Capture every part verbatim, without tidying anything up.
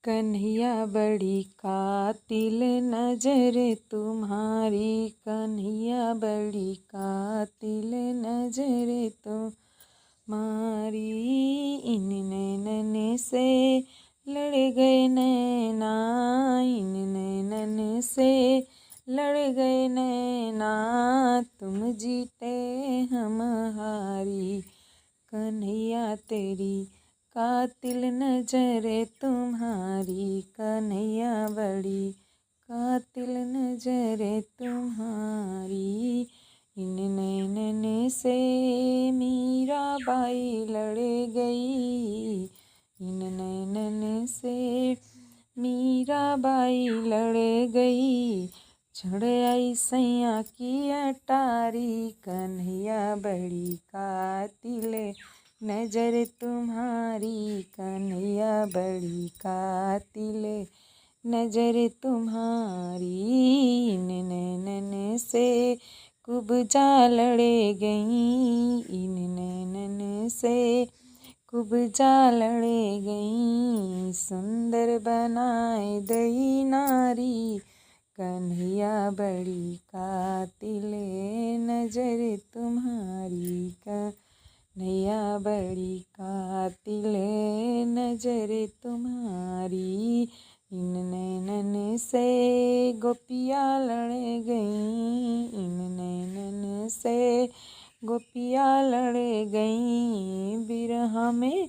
कन्हैया बड़ी कातिल नजर तुम्हारी, कन्हैया बड़ी कातिल नजर तुम्हारी। इन नैनन से लड़ गए नैना, इन नैनन से लड़ गए नैना, तुम जीते हम हारी। कन्हैया तेरी कातिल नजर तुम्हारी, कन्हैया बड़ी कातिल नजर तुम्हारी। इन नैनन से मीरा बाई लड़ गई, इन नैनन से मीरा बाई लड़ गई। चढ़ आई सैया की अटारी, कन्हैया बड़ी कातिल नजर तुम्हारी, कन्हैया बड़ी कातिल नजर तुम्हारी। इन नैनन से कुब्जा लड़ गई, इन नैनन से कुब्जा लड़ गई। सुंदर बनाए दई नारी, कन्हैया बड़ी कातिल नजर तुम्हारी, कन्हैया बड़ी कातिल नजर तुम्हारी। इन नैनन से गोपिया लड़ गई, इन नैनन से गोपिया लड़ गई। बिरह में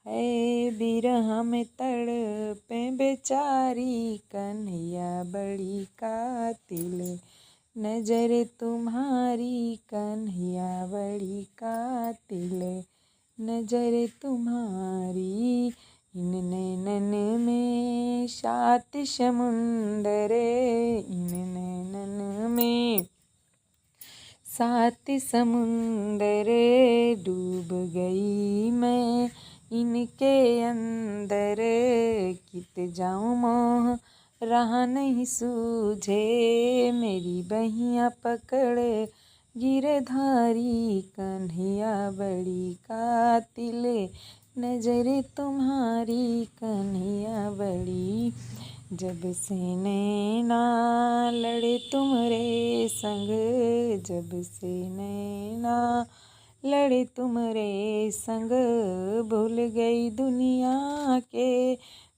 है बिरह में तड़पे बेचारी, कन्हैया बड़ी कातिल नजर तुम्हारी, कन्हैया बड़ी कातिल नजर तुम्हारी। इन नैनन में सात समुंदर, इन नैनन में सात समुंदर डूब गई मैं इनके अंदर। कित जाऊं मोह रहा नहीं सूझे, मेरी बहिया पकड़ गिरधारी। कन्हैया बड़ी कातिल नजर तुम्हारी, कन्हैया बड़ी। जब से नैना लड़े तुमरे संग, जब से नैना लड़े तुमरे संग, भूल गई दुनिया के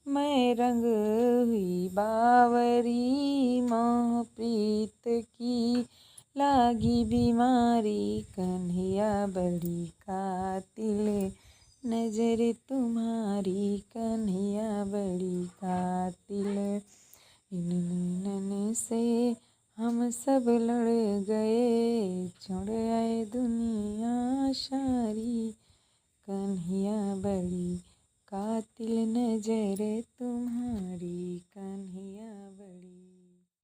मैं रंग। हुई बावरी मोह प्रीत की लागी बीमारी। कन्हैया बड़ी कातिल नजर तुम्हारी, कन्हैया बड़ी कातिल। इन नैनन से हम सब लड़ गए, छोड़ आए दुनिया सारी। कन्हैया बड़ी कातिल नजर तुम्हारी, कन्हैया